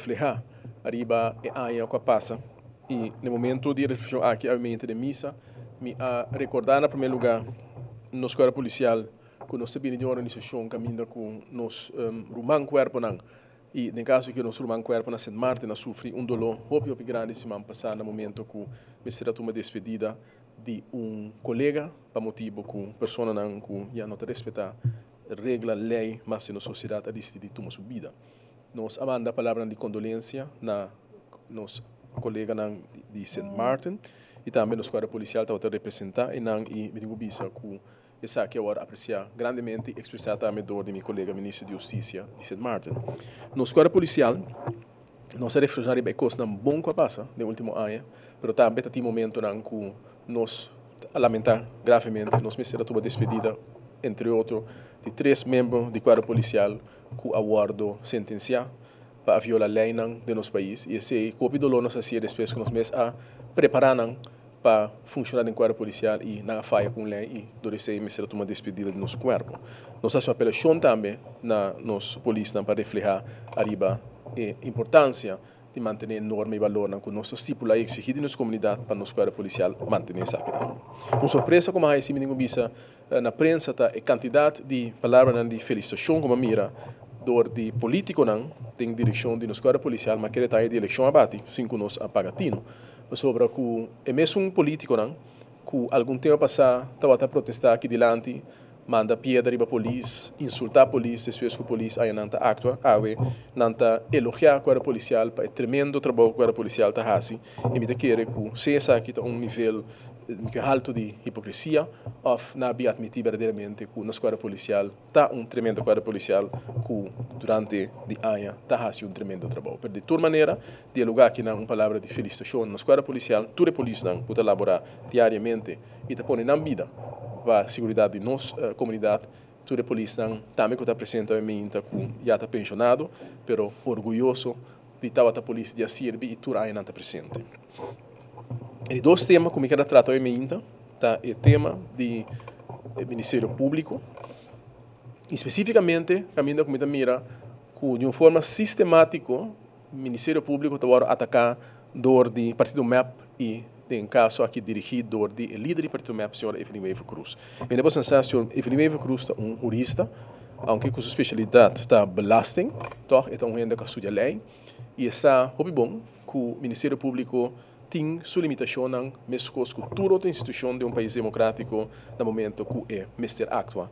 Reflehá ariba e aña ku a pasa i na e momento di e reflekshon aki awe den misa mi a rekordá na promé lugá nos kuerpo polisial ku nos ta bini di un organisashon kaminda ku nos ruman kuerponan i den kaso aki nos ruman kuerpo na Sint Maarten a sufri un doló hopi hopi grandi siman pasá na momento ku mester a tuma despedida di un kolega pa motibu ku personanan ku ya no ta respetá regla, lei mas den nos sosiedat a disidí tuma su bida. Nos a manda palabranan di kondolensia na nos koleganan di Sint Maarten i tambe nos kuadro polisial tabata representá einan i mi tin ku bisa ku esaki a wòrdu apresiá grandemente i ekspresá tambe dor di mi kolega Minister di Hustisia di Sint Maarten. Nos kuadro polisial nos a reflekshoná riba e kosnan bon ku a pasa den último aña, pero tambe ta tin momentonan ku nos a lamentá gravemente. Nos mester a tuma despedida entre otro di tres miembro di kuadro polisial ku a wòrdu sentensiá pa a viola leinan den nos pais i esei ku hopi doló nos a hasié despues ku nos mes a prepará nan pa funshoná den kuerpo polisial i nan a faya ku un lei i dor esei mester a tuma despedida di nos kuerpo. Nos a hasi un apelashon tambe na nos polisnan pa reflehá ariba e importansia di mantené norma i balornan ku nos ta stipulá i eksigí di nos komunidat pa nos kuerpo polisial mantené esaki tambe. Un sorpresa ku mi a hasi mi tin ku bisa na prensa ta e kantidat di palabranan di felisitashon ku mi a mira dor di polítikonan den direkshon di nos kuerpo polisial ma kere ta e di elekshon a bati sin ku nos a paga tino pasobra ku e mesun polítikonan ku algun tempu pasá tabata protestá aki dilanti manda piedra riba polis, insultá polis despues ku polis aya nan ta aktua, awe nan ta elogiá kuerpo polisial pa e tremendo trabou ku kuerpo polisial ta hasi i mi ta kere ku si esaki ta un nivel haltu di hipokresia òf nan a bin atmití berdaderamente ku nos kuerpo polisial ta un tremendo kuerpo polisial ku durante di aña ta hasi un tremendo trabou. Pero di tur manera di e lugá akinan un palabra di felisitashon na nos kuerpo polisial, tur e polisnan ku ta laborá diariamente i ta pone nan bida pa siguridat di nos komunidat. Tur e polisnan tambe ku ta presente awe meinta ku ya ta penshonado, pero orguyoso di tabata polis di a sirbi i tur aña nan ta presente. E di dos tema ku mi keda trata awe meinta ta e tema di e Ministerio Públiko i spesífikamente kaminda ku mi ta mira ku di un forma sistemátiko Ministerio Públiko ta wòrdu ataká dor di partido mep i den kaso aki dirigí dor di e lider di partido mep, señora Evelyn Wever-Croes. Mi ta por sa señor Evelyn Wever-Croes ta un hurista, aunke ku su spesialidat ta belasting, tòg e ta un hende ku a studia lei i e sa hopi bon ku Ministerio Públiko tin su limitashonnan meskos ku tur otro institushon den un pais demokrátiko na momento ku e mester aktua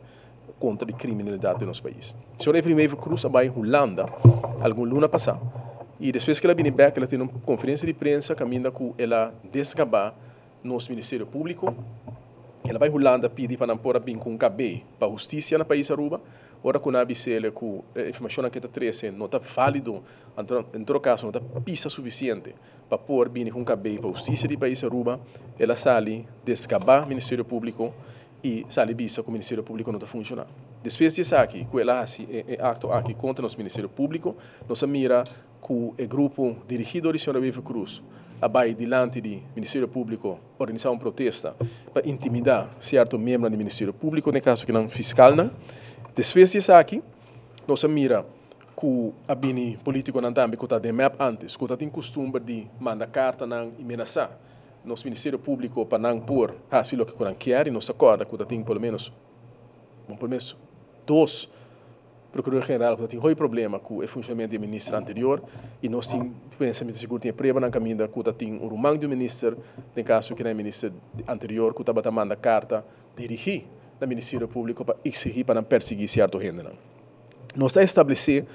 kontra di kriminalidat den nos pais. Señor Evelyn Wever Croes a bai Hulanda algun luna pasá i despues ku el a bini bèk el a tene un konferensia di prensa kaminda ku el a desgabá nos Ministerio Públiko. El a bai Hulanda pidi pa nan por a bin ku un KB pa hustisia na pais Aruba. Ora ku nan a bis'el ku e informashonnan ku e ta trese no ta válido, anto en todo kaso no ta pisa sufisiente pa por bini ku un KB pa hustisia di pais Aruba, el a sali desgabá Ministerio Públiko i sali bisa ku Ministerio Públiko no ta funshoná. Despues di esaki ku el a hasi e akto aki kontra nos Ministerio Públiko, nos a mira ku e grupo dirigí dor di señora Wever Croes a bai dilanti di Ministerio Públiko organisá un protesta pa intimidá sierto miembronan di Ministerio Públiko, den e kaso kinan fiskalnan. Despues di esaki nos a mira ku a bini polítikonan tambe ku ta den mep ántes, ku ta tin kustumber di manda kartanan i menasá nos Ministerio Públiko pa nan por hasi loke ku nan kier i nos ta kòrda ku ta tin por lo ménos bon por lo ménos dos Prokurador General ku ta tin hopi problema ku e funshonamentu di e minister anterior i nos tin pensa mi ta sigur tin e pruebanan kaminda ku ta tin un ruman di un minister den kaso kinan e minister anterior ku tabata manda karta dirigí na Ministerio Públiko pa eksigí pa nan persiguí sierto hendenan. Nos ta establesé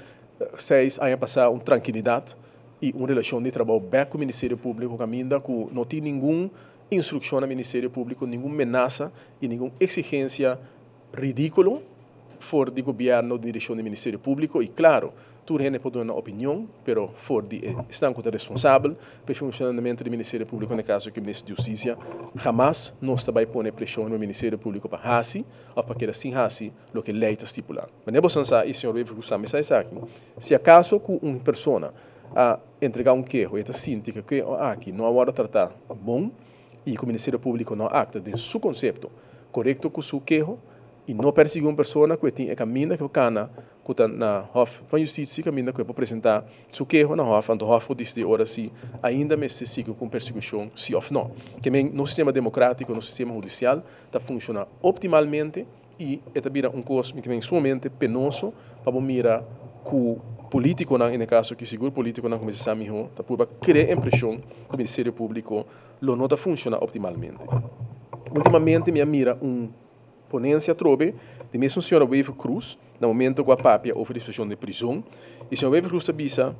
seis aña pasá un trankilidat i un relashon di trabou bèk ku Ministerio Públiko kaminda ku no tin ningun instrukshon na Ministerio Públiko, ningun menasa i ningun eksigensia ridíkulo for di gobièrnu di direkshon di Ministerio Públiko i klaro tur hende por duna nan opinion pero for di e esnan ku ta responsabel pa e funshonamentu di Ministerio Públiko na e kaso aki Minister di Hustisia hamas nos ta bai pone preshon riba Ministerio Públiko pa hasi òf pa keda sin hasi loke lei ta stipulá. Manera boso sa i señor Wever Cruz tambe sa esaki, si akaso ku un persona a entregá un keho i e ta sinti ku e keho aki no a wòrdu tratá bon i ku Ministerio Públiko no a akta den su konsepto korekto ku su keho, I no persiguí un persona ku e tin e kaminda ku e por kana ku ta na Hof van Justitie kaminda ku e por presentá su keho na Hof, anto Hof por disidí ora si ainda mester sigui ku un persekushon si òf nò. Ke men nos sistema demokrátiko, nos sistema hudisial ta funshoná optimalmente i e ta bira un kos mi ke men sumamente penoso pa bo mira ku polítikonan, en e kaso aki sigur polítikonan ku mester sa mihó, ta purba krea impreshon ku Ministerio Públiko lo no ta funshoná optimalmente. Últimamente mi a mira un Ponencia atrobe di mesun señora Wever Croes na momento cu a papia over di situacion den prizon y señora Wever Croes ta bisa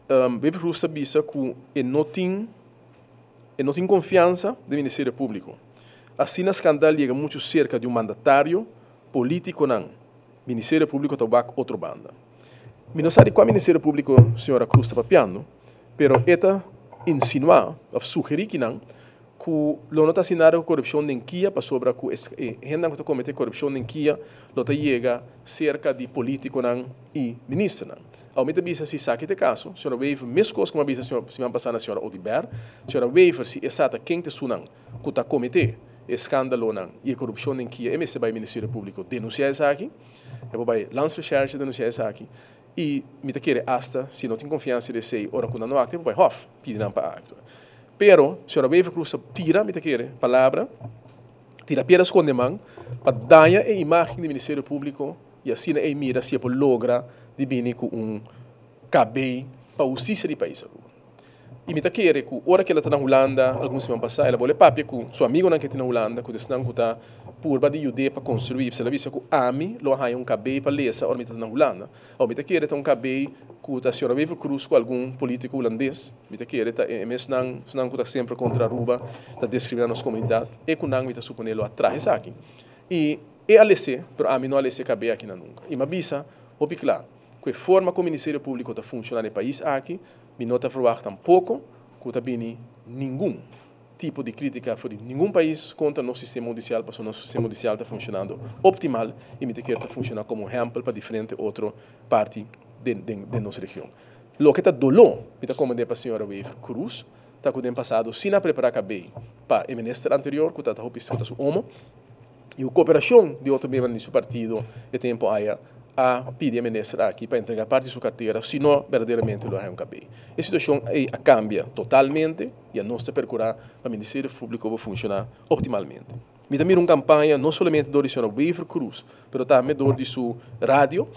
Wever Croes ta bisa cu e no tin e no tin confiansa den Ministerio Publico. Asina scandal yega mucho cerca di un mandatario, politiconan, Ministerio Publico ta wak otro banda. Mi no sa di cua Ministerio Publico señora Croes ta papiando, pero e ta insinua of sugeri kinan ku lo no ta hasi nada ku korupshon den kia pasobra ku e hendenan ku ta kometé korupshon den kia lo ta yega serka di polítikonan i ministernan. Awor mi ta bisa si esaki ta e kaso, señora Wever, meskos ku mi a bisa siman pasá na señora Oduber, señora Wever si e sa ta ken ta esunnan ku ta kometé e eskandalonan i e korupshon den kia e mester bai Ministerio Públiko denunsiá esaki, e por bai Landsrecherche denunsiá esaki i mi ta kere asta si no tin konfiansa di esei ora ku nan no aktua e por bai Hof pidi nan pa aktua. Pero, señora Wever-Croes a tira, mi ta kere, palabra, tira piedra sconde man, pa daña e imagen di Ministerio Publico y asina ey mira si e por logra di bini cu un KB pa husticia di pais Aruba. Y mi ta kere cu ora cu el a ta na Hulanda algun siman pasa, el a bole papia cu su amigonan cu e tin na Hulanda, cu esnan cu ta purba di yud'é pa construi, el a bisa cu ami lo a haña un KB pa lesa ora mi ta na Hulanda. Awor mi ta kere ta un KB ku ta señora Wever Croes ku algun politiko hulandes, mi ta kere ta e mesnan esnan ku ta semper kontra Aruba, ta diskriminá nos komunidat, e ku nan mi ta suponé lo a traha esaki. I e a les'é, pero ami no a les'é KB aki na nunka. I mi a bisa hopi kla ku e forma ku Ministerio Públiko ta funshoná na e pais aki, mi no ta verwagt tampoko ku ta bini ningun. tipo di critica for di ningun pais contra nos sistema hudicial pasobra nos sistema hudicial ta funcionando optimal y mi ta kier ta funciona como ehempel pa diferente otro parti den den nos region. Loke ta doló mi ta comprende pa señora Wever Croes ta cu den pasado sin a prepara cabey pa e minister anterior cu ta ta hopi cu ta su omo y cu cooperacion di otro miembronan di su partido e tempo aya a pidi e minister aki pa entrega parti di su cartera si no berdaderamente lo a haña un cabey. E situacion ey a cambia totalmente. I a nos ta perkurá pa Ministerio Públiko por funshoná optimalmente. Mi ta mira un kampaña no solamente dor di señora Wever Croes, pero tambe dor di su radio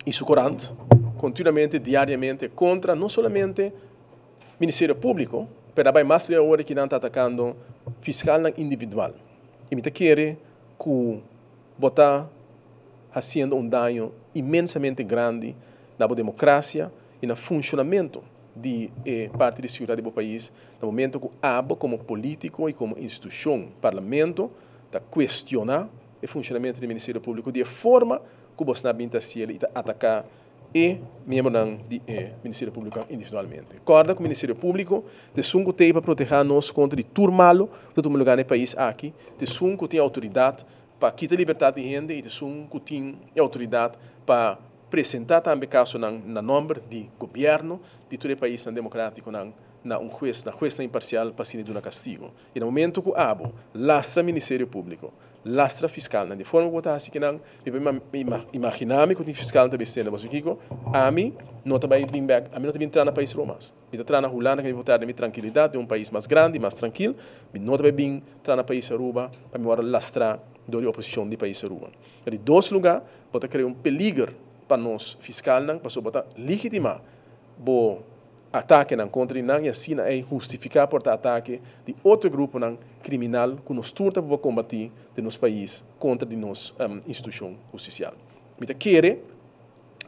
i su korant, kontinuamente, diariamente, kontra no solamente Ministerio Públiko, pero a bai mas leu awor ki nan ta atakando fiskalnan individual. I mi ta kere ku bo ta hasiendo un daño inmensamente grandi na bo demokrasia i na funshonamentu di e parti di siudat di bo pais na momento ku abo komo polítiko i komo institushon, parlamento, ta kuestioná e funshonamentu di Ministerio Públiko di e forma ku bosnan a bin ta hasiel i ta ataká e miembronan di e Ministerio Públiko individualmente. Kòrda ku Ministerio Públiko ta esun ku t'ei pa protehá nos kontra di tur malu ku ta tuma lugá na e pais aki, ta esun ku tin outoridat pa kita libertat di hende i ta esun ku tin e outoridat pa Presentá tambe kasonan na nòmber di gobièrnu di tur e paisnan demokratikonan na un hues, na huesnan imparsial pa asina duna kastigu. I na momentu ku abo lastra Ministerio Públiko, lastra fiskalnan di forma ku bo ta hasi kinan, mi por imaginá mi ku tin fiskalnan ta bin stende bo si kiko, ami no ta bai bin bèk, ami no ta bin tra na pais Roma mas. Mi ta tra na Hulanda ku mi por tra den mi trankilidat den un pais mas grandi, mas trankil. Mi no ta bai bin tra na pais Aruba pa mi wòrdu lastrá dor di oposishon di pais Aruba. Na di dos lugá, bo ta krea un peliger pa nos fiskalnan pasobra bo ta legitimá bo atakenan kontra di nan i asina ei hustifiká por ta atake di otro gruponan kriminal ku nos tur ta por kombatí den nos pais kontra di nos institushon hustisial. Mi ta kere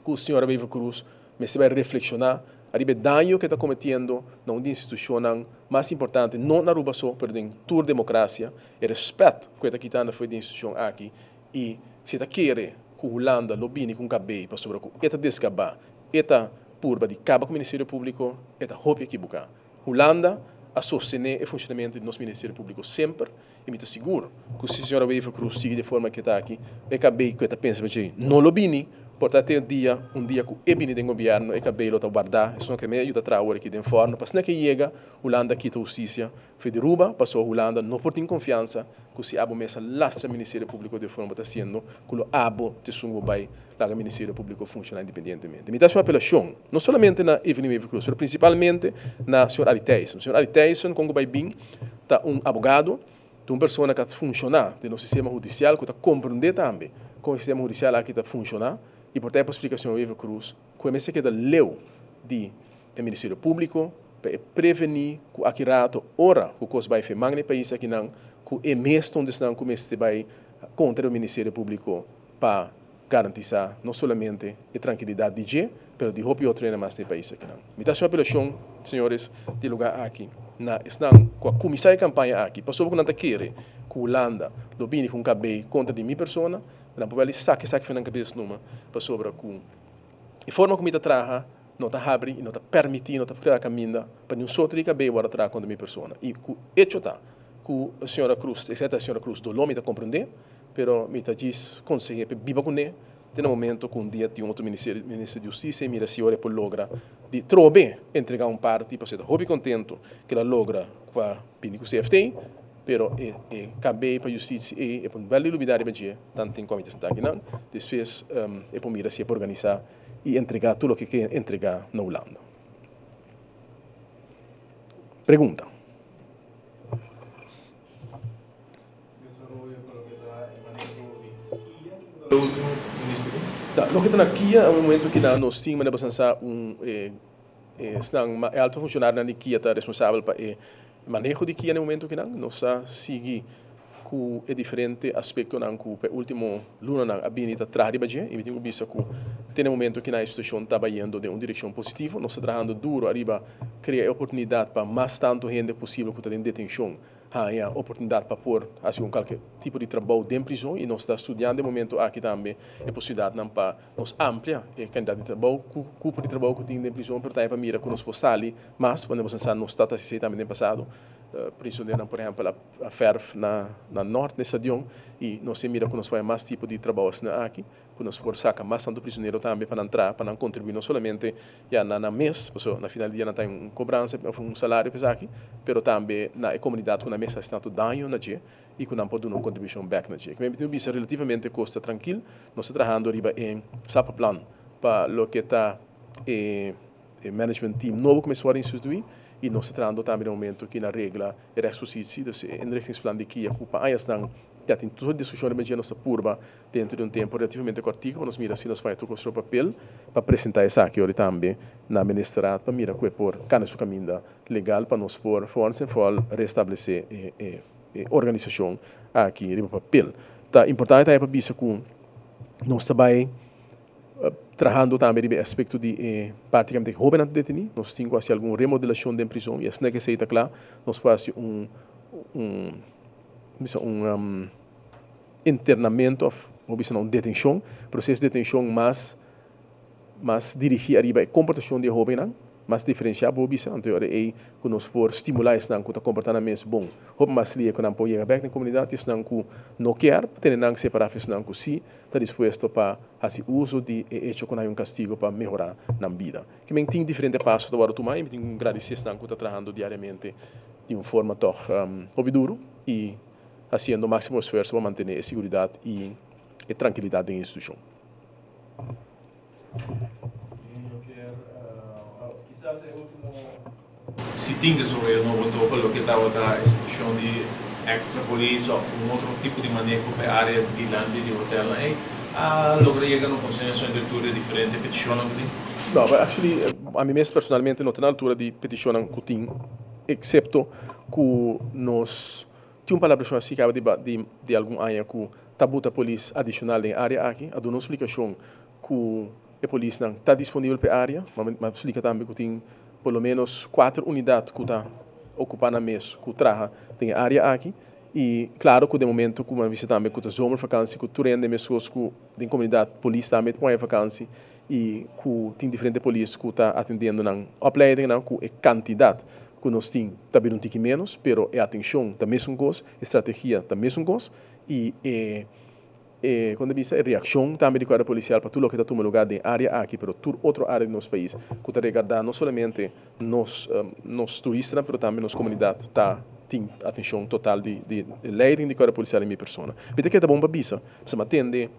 ku señora Wever Croes mester bai reflekshoná ariba e daño ku e ta kometiendo na un di institushonnan mas importante no na Aruba so pero den tur demokrasia, e rèspèt ku e ta kitando for di e institushon aki. I si e ta kere ku Hulanda lo bini ku un kabei pasobra ku e ta desgabá, e ta purba di kaba ku Ministerio Públiko, e ta hopi ekibuká. Hulanda a sostené e funshonamentu di nos Ministerio Públiko semper i mi ta sigur ku si señora Wever-Croes sigui di e forma ku e ta aki, e kabei ku e ta pensa pa dje no lo bini. Por ta te dia, un dia ku e bini den gobièrnu, e kabei lo ta wardá, esun ke me yuda traha awor aki den fòrnu, pa asina ke yega, Hulanda kita hustisia for di Aruba, pasobra Hulanda no por tin konfiansa ku si abo mes a lastra Ministerio Públiko di e forma bo ta hasiendo, ku lo abo ta esun ku bo bai laga Ministerio Públiko funshoná independientemente. Mi ta hasi un apelashon, no solamente na Evelyn Wever-Croes, pero prinsipalmente na señor Arie Thijssen. Señor Arie Thijssen, kon ku bai bin, ta un abogado, Ta un persona ku a funshoná den nos sistema hudisial, ku ta komprendé tambe kon e sistema hudisial aki ta funshoná i por ta e por splika señor Wever Croes ku e mester keda leu di e Ministerio Públiko pa e prevení ku aki rato ora ku kos bai feman na e pais akinan ku e mes ta un di esnan ku mester bai kontra e Ministerio Públiko pa garantisá no solamente e trankilidat di dje, pero di hopi otro hende mas den e pais akinan. Mi ta hasi un apelashon, señores, di e lugá aki na esnan ku a kuminsá e kampaña aki, pasobra ku nan ta kere ku Hulanda lo bini ku un kabei kontra di mi persona, nan por bel di saka esaki for nan kabes numa, pasobra ku e forma ku mi ta traha no ta habri i no ta permití, no ta krea kaminda pa niun sorto di kabei wòrdu traha kontra mi persona. I ku echo ta ku señora Cruz, esei ta señora Cruz doló, mi ta komprendé. Pero mi ta djis konseh'é pa e biba kuné te na momento ku un dia tin otro ministerio, minister di hustisia, i mira si ora e por logra di trobe entregá un parti, pasobra e ta hopi kontentu ku el a logra ku a bini ku CFT, pero e e KB pa hustisia ei e por bèl di lubidá riba dje tanten ku ami ta sintá akinan. Despues e por mira si e por organisá i entregá tur loke e ke entregá na Hulanda. Pregunta. Desaroyo pa loke ta e maneho di Kia ku ta lo ultimo minister di. Ta loke ta na Kia a momento ki nan nos tin manera pa sansa un e esnan e alto funcionarionan di Kia ta responsabel pa e maneho di Kia na e momento ki nan nos a sigui ku e diferente aspectonan ku pa e ultimo lunanan a bini ta traha riba dje i mi tin ku bisa ku te na e momento ki nan e situacion ta bayendo den un direccion positivo. Nos ta trahando duro ariba crea e oportunidad pa mas tanto hende posibel ku ta den detencion haña oportunidat pa por hasi un kalke tipo di trabou den prizon i nos ta studiando e momento aki tambe e posibilidatnan pa nos amplia e kantidat di trabou ku kupo di trabou ku tin den prizon pero tambe pa mira ku nos por sali mas pasobra nos a sa nos ta ta hasi esei tambe den pasado. Prisoneronan por ehèmpel a fèrf na na nòrt na e stadion i nos a mira ku nos por haña mas tipo di trabou asina aki. Ku nos por saka mas tantu prisonero tambe pa nan traha, pa nan kontribuí no solamente ya na nan mes, pasobra na final di dia nan ta un kobransa òf un salario pa esaki, pero tambe na e komunidat ku nan mes a hasi tantu daño na dje i ku nan por duna un kontribushon bèk na dje. Kimen mi tin bisa relativamente kos ta trankil, nos ta trahando riba e stappenplan pa loke ta e management team nobo ku mester wòrdu instituí i nos ta trahando tambe na momento ki na regla e rechtspositie, dus e inrichtingsplan di kia ku pa añasnan ya tin tur diskushon riba dje nos ta purba Dentro di un tempu relativamente kòrtiku pa nos mira si nos faya tur kos riba papel pa presentá esaki ora tambe na Ministerraad pa mira ku e por kanda su kaminda legal pa nos por for once and for all restablesé e e organisashon aki riba papel. Ta importante tambe pa bisa ku nos ta bai trahando tambe riba e aspekto di e parti ku e hóbennan ta detení. Nos tin ku hasi algun remodelashon den prizon i asina ku esei ta kla nos por hasi un un bisa un internamento of bo bisa na un detencion, proceso di detencion mas mas dirigi ariba e comportacion di e hobennan, mas diferencia bo bisa, anto e ora ey cu nos por stimula esnan cu ta comporta nan mes bon, hopi mas lie cu nan por yega bek den comunidad y esnan cu no kier tene nan separa of esnan cu si ta dispuesto pa haci uso di e hecho cu nan hay un castigo pa mehora nan bida. Kimen tin diferente paso ta wordo tuma y mi tin cu gradici esnan cu ta trahando diariamente di un forma toch hopi duro y hasiendo máksimo esfuerso pa mantené e siguridat i e trankilidat den e institushon. Kisas e último si tin desaroyo nobo anto pa loke tabata e situashon di èkstra polis òf un otro tipo di maneho pa e área dilanti di hotelnan ei a logra yega na un konsenso entre tur e diferente petishonnan ku tin? No, actually ami mes personalmente no ta na altura di petishonnan ku tin eksepto ku nos Tin un palabrashon asi kaba di di di algun aña ku ta buta polis adishonal den e área aki. A duna un splikashon ku e polisnan ta disponibel pa e área. Ma mi a splika tambe ku tin por lo ménos kuater unidat ku ta okupá nan mes ku traha den e área aki. I klaro ku den momentu ku mi a bisa tambe ku ta zomervakansi ku tur hende meskos ku den komunidat polis tambe ta pon vakansi i ku tin diferente polis ku ta atendiendo nan opleidingnan ku e kantidat ku nos tin ta bira un tiki ménos, pero e atenshon ta mesun kos, e strategia ta mesun kos i e E kon ta bisa e reakshon tambe di kuerpo polisial pa tur loke ta tuma lugá den área aki pero tur otro área di nos pais ku ta regardá no solamente nos nos turistanan pero tambe nos komunidat ta tin atenshon total di di leiding di kuerpo polisial i mi persona. Mi ta keda bon pa bisa pasobra mi a tende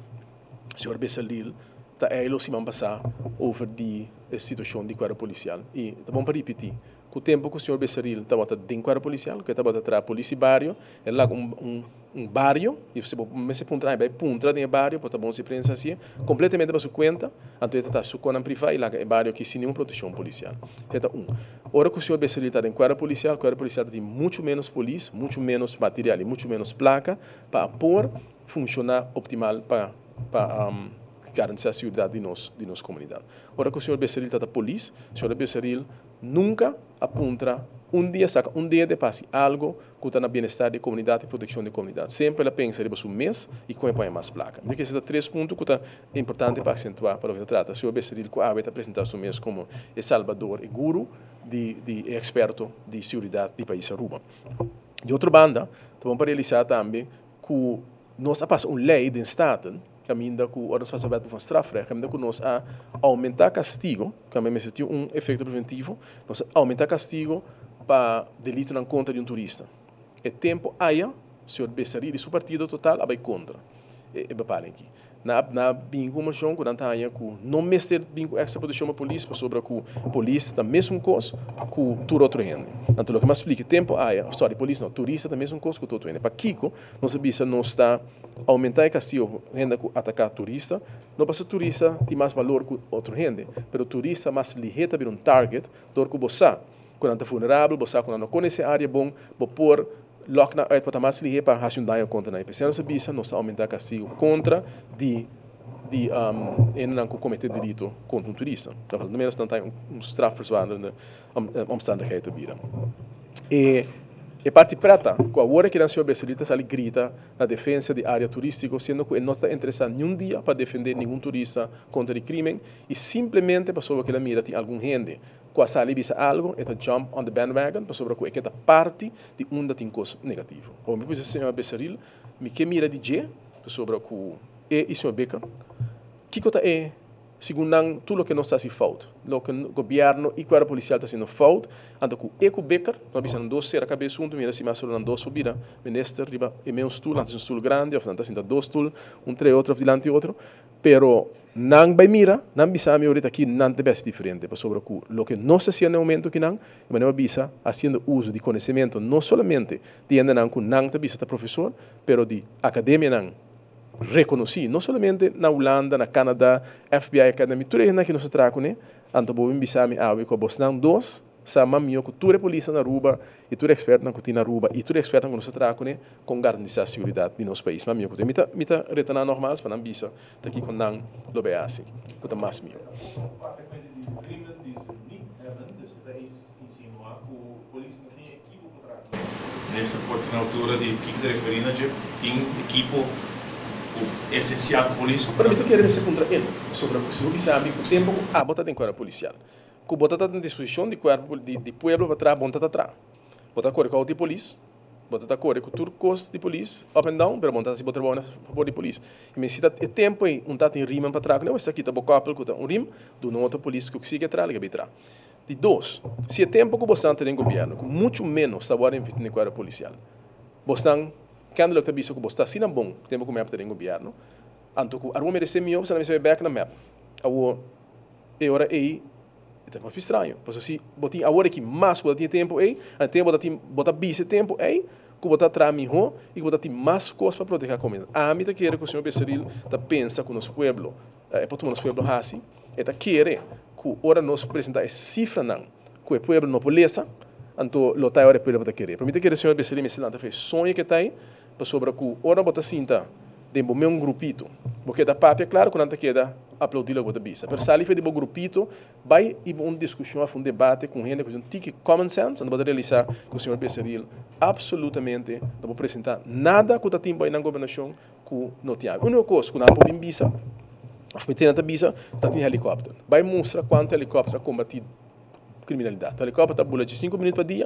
señor Besalil ta eilo siman pasá over di e situashon di kuerpo polisial i ta bon pa ripití ku tempu ku señor Besalil tabata den kuerpo polisial ku e tabata traha polis di bario el a laga un un un bario y si bo mester puntra bai puntra den e bario por ta bon si prensa hacié completamente pa su cuenta anto e ta ta su conan priva y laga e bario aki sin ningun proteccion policial. Esei ta un. Ora cu señor Becerril ta den cuerpo policial, cuerpo policial ta tin mucho menos polis, mucho menos material y mucho menos placa pa por funciona optimal pa pa garantisa seguridad di nos di nos comunidad. Ora cu señor Becerril ta ta polis, señor Becerril nunca a puntra un dia saca un dede pa haci algo ku ta na bienestar di e komunidat i protekshon di e komunidat. Semper el a pensa riba su mes i kon e por haña mas plaka. Mi ta kere esei ta tres punto ku ta importante pa aksentuá pa loke ta trata. Señor Becerril ku awe ta presentá su mes komo e salbador, e guru di di e eksperto di siguridat di pais Aruba. Di otro banda, ta bon pa realisá tambe ku nos a pasa un lei den Staten kaminda ku ora nos pasa wetboek van strafrecht kaminda ku nos a oumentá kastigo, kaminda mester tin un efekto preventivo, nos a oumentá kastigo pa delitonan kontra di un turista. E tempu aya señor Becerril i su partido total a bai kontra e bepaling aki. Nan a nan a bin ku un moshon ku nan ta haña ku no mester bin ku èkstra protekshon pa polis pasobra ku polis ta mesun kos ku tur otro hende. Anto loke mi a splika e tempu aya, sorry polis no, turista ta mesun kos ku tur otro hende. Pakiko nos a bisa nos ta oumentá e kastigo pa hende ku ataká turista? No pasobra turista tin mas balor ku otro hende, pero turista mas lihé ta bira un target dor ku bo sa ku nan ta vulnerabel, bo sa ku nan no konosé área bon, bo por lòk nan uit pa ta mas lihé pa hasi un daño kontra nan. I p'esei nos a bisa nos ta oumentá kastigo kontra di di hendenan ku kometé delito kontra un turista. Òf al menos nan ta un strafverzwarende omstandigheid ta bira. E e parti prèt ku awor e kidan señor Becerril ta sali grita na defensa di área turístiko siendo ku e no ta interesá niun dia pa defendé ningun turista kontra di krímen i simplemente pasobra ku el a mira tin algun hende ku a sali bisa algo e ta jump on the bandwagon pasobra ku e ke ta parti di unda tin kos negativo. Awor mi por bisa señor Becerril mi ke mira di dje pasobra ku e i señor Bikker kiko ta e segun nan tur loke nos ta hasi fout loke gobierno i kuerpo polisial ta hasiendo fout anto ku e ku Bikker nos a bisa nan dos sera kabes huntu mira si mas solo nan dos por bira minister riba e meun stul nan ta hasi un stul grandi of nan ta sinta dos stul un trae otro of dilanti otro Pero nan bai mira, nan bisa mi ahorita aki nan ta bes diferente, pasobra cu loke nos ta haciendo na e momento akinan, e manera bo a bisa, haciendo uso di conocemento no solamente di hendenan cu nan ta bisa ta profesor, pero di academianan reconoci, no solamente na Hulanda, na Canada, FBI Academy, tur e hendenan aki nos ta traha cune, anto bo bin bisa mi awe cu abosnan dos Sa mas mihó ku tur e polisnan na Aruba i tur e ekspertnan ku tin na Aruba i tur e ekspertnan ku nos ta traha kuné kon garantisá siguridat di nos pais. Mas mihó ku tur. Mi ta mi ta reta nan nògmals pa nan bisa ta kiko nan lo bai hasi ku ta mas mihó. Minister por ta na altura di kiko ta referí na dje. Tin ekipo ku esensial pa polis. Pero mi ta kere mester puntra el pasobra ku si bo bisa mi ku tempu ku abo ta den kuerpo polisial Ku bo ta ta na disposishon di kuerpo di di pueblo pa traha, bo no ta ta traha. Bo ta kore ku outo di polis, bo ta ta kore ku tur kos di polis, up and down, pero bo no ta hasi bo trabou na fabor di polis. I mi si ta e tempu ei un ta tin rimen pa traha kuné, bo sa kita bo kòpel ku ta un rim, duna un otro polis ku si ke traha, laga bai traha. Di dos, si e tempu ku bosnan ta den gobièrnu, ku muchu ménos ta wòrdu invertí den kuerpo polisial, bosnan kennelijk ta bisa ku bos ta asina bon tempu ku mep ta den gobièrnu, anto ku Aruba meresé mihó, bosnan ta mester bai bèk na mep. Awor. E ora ei e ta hopi straño, pasobra si bo tin awor aki mas ku bo ta tin e tempu ei, anto bo ta tin bo ta bisa e tempu ei ku bo ta traha mihó i ku bo ta tin mas kos pa protegá komunidat. Ami ta kere ku señor Becerril ta pensa ku nos pueblo e por tuma nos pueblo hasi, e ta kere ku ora nos presentá e sifranan ku e pueblo no por lesa, anto lo ta e ora e pueblo ta kere. Pero mi ta kere señor Becerril mester lanta fe soño ke ta ei, Pasobra ku ora bo ta sinta den bo meun grupito, bo keda papia, klaro ku nan ta keda aplaudí loke bo ta bisa. Pero sali for di bo grupito, bai i bo un diskushon òf un debate ku un hende ku tin un tiki common sense, anto bo ta realisá ku señor Becerril absolutamente no por presentá nada ku ta tin bai nan gobernashon ku no tin abi. Úniko kos ku nan por bin bisa òf mi tene ta bisa, ta tin helikòpter. Bai mustra kuantu helikòpter a kombatí kriminalidat. Helikòpter ta bula dje sinku minüt pa dia.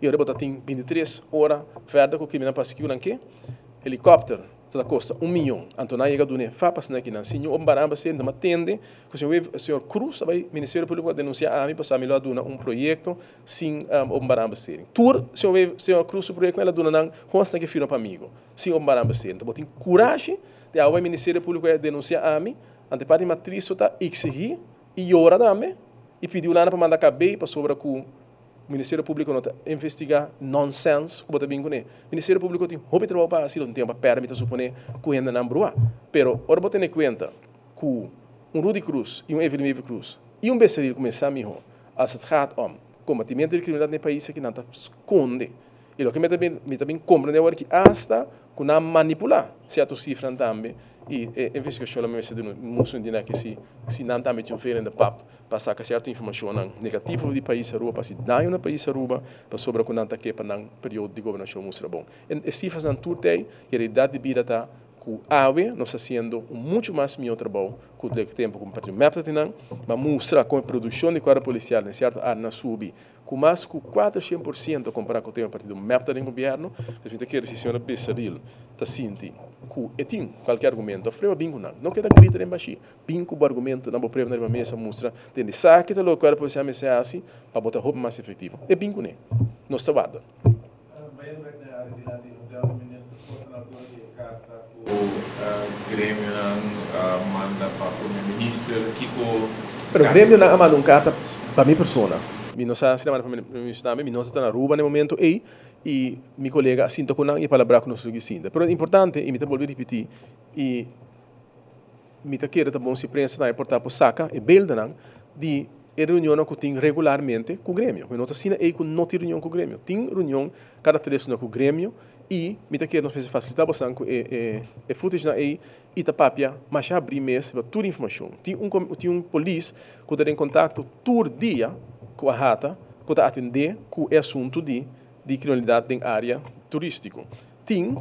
I ora bo ta tin 23 ora verder ku kriminal pa sikiu nan ke helikòpter. Ta kosta un miyon. Anto nan yega dun'é fa pa asina ki nan sin un baramba senta ma tende ku señor señor Cruz a bai Ministerio Públiko a denunsiá ami pasobra mi lo a duna un proyekto sin openbare aanbesteding. Tur señor señor Cruz su proyektonan el a duna nan kon asina ki firma pa amigo sin openbare aanbesteding. Bo tin kurashi di awe bai Ministerio Públiko a denunsiá ami anto e parti mas tristu ta eksigí i yora tambe i pidi Hulanda pa manda kabei pasobra ku Ministerio Publico no ta investiga nonsense cu bo ta bin cune. Ministerio Publico tin hopi trabao pa haci, lo tin tempo pa perde, mi ta supone cu hendenan brua. Pero ora bo tene cuenta cu un Rudy Croes y un Evelyn Wever Croes y un Becerril cuminsa miho als het gaat om combatimento di criminalidad na e pais aki nan ta sconde. Y loke mi ta bin mi ta bin comprende awor ki hasta cu nan a manipula cierto cifranan tambe y e investigacion lo mester duna mucho di nan si si nan tambe tin un veer in de pap pa saca cierto informacionnan negativo di pais Aruba pa haci daño na pais Aruba pasobra cu nan ta ke pa nan periodo di gobernacion mustra bon. E cifrasnan tur t'ey y e realidad di bida ta cu awe nos ta haciendo un mucho mas miho trabou cu den tempo cu Partido mep ta tin nan, ma mustra con e produccion di cuerpo policial den cierto areanan subi cu mas cu 400% compara cu tempo Partido mep ta den gobierno, dus mi ta kere si señora Becerril ta sinti cu e tin cualke argumento of prueba bin cu nan, no keda grita den bashi, Bin ku bo argumentonan, bo pruebanan riba mesa, mustra den di sa ki ta loke kuerpo polisial mester hasi pa bo ta hopi mas efektivo. E bin kuné. Nos ta warda. Bayendo bek na e área dilanti di hotel, minister por ta na altura di e karta ku gremionan a manda pa prome minister? Kiko Pero gremionan a manda un karta pa mi persona. Mi no sa si nan a manda pa prome minister tambe. Mi no ta na Aruba na e momento ei i mi kolega a sinta ku nan i a palabrá ku nos lo sinta. Pero importante, i mi ta bolbe ripití, i. Mi ta kere ta bon si prensa tambe por ta por saca e beeldennan di e reunionnan cu tin regularmente cu gremio. Mi no ta asina ey cu no tin reunion cu gremio. Tin reunion cada tres luna cu gremio y mi ta kere nos mester facilita bosan cu e e footagenan ey y ta papia masha habri mes riba tur informacion. Tin un tin un polis cu ta den contacto tur dia cu a hata cu ta atende cu e asunto di di criminalidad den area turistico. Tin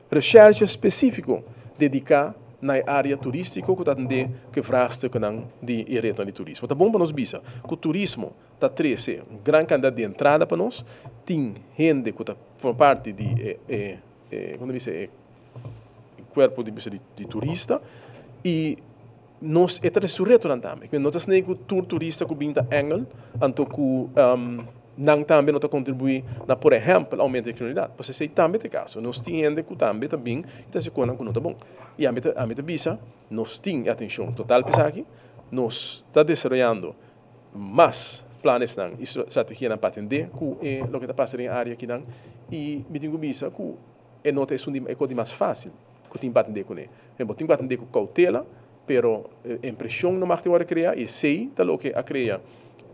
Recherche spesífiko dediká na e área turístiko ku ta atendé ku e vraagstukkennan di e retnan di turismo. Ta bon pa nos bisa ku turismo ta trese un gran kantidat di entrada pa nos. Tin hende ku ta forma parti di e e e komo ta bisa e kuerpo di bisa di turista i nos e ta trese su retonan tambe. No ta asina ku tur turista ku bin ta èngel anto ku nan tambe no ta kontribuí na por ehèmpel oumento di kriminalidat. Pasobra esei tambe ta e kaso. Nos tin hende ku tambe ta bin i ta hasi konan ku no ta bon. I ami ta ami ta bisa nos tin e atenshon total pa esaki. Nos ta desaroyando mas planesnan i strategianan pa atendé ku e loke ta pasa den e área akinan. I mi tin ku bisa ku e no ta esun di e kos di mas fásil ku tin pa atendé kuné. Bo tin ku atendé ku koutela, pero e impreshon no mag tin wòrdu kreá i esei ta loke a krea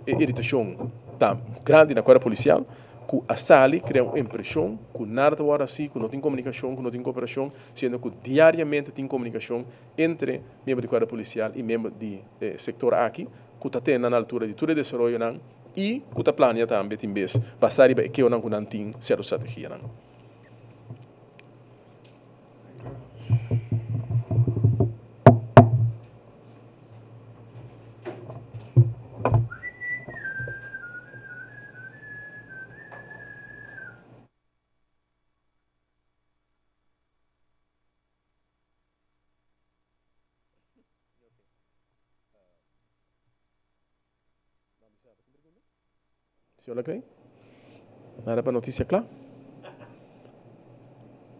e iritashon tan grandi na kuerpo polisial ku a sali krea un impreshon ku nada ta wòrdu hasi, ku no tin komunikashon, ku no tin kooperashon, siendo ku diariamente tin komunikashon entre miembro di kuerpo polisial i miembro di e sektor aki ku ta tene nan na altura di tur e desaroyonan i ku ta plania tambe tin bes basá riba e keonan ku nan tin sierto strategianan. Señor Laclay, nada pa noticia cla?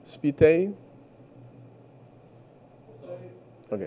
Spitey? Ok.